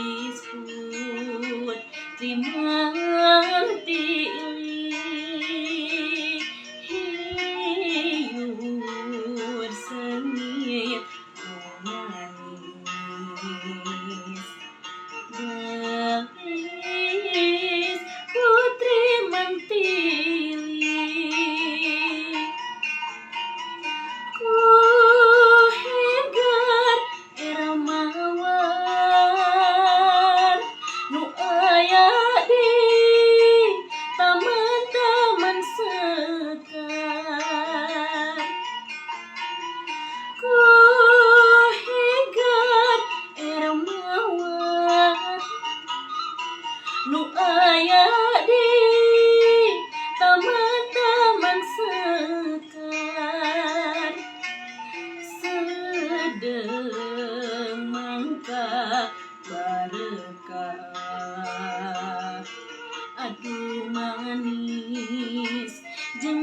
Gadis putri Mantili, Hiur seungit nu manis. Gadis putri Mantili, ku hegar era mawar nu aya di taman-taman sekar. Ku hegar era mawar nu aya di taman-taman sekar, Sedeung mangka bareka. Aduh, manis jeung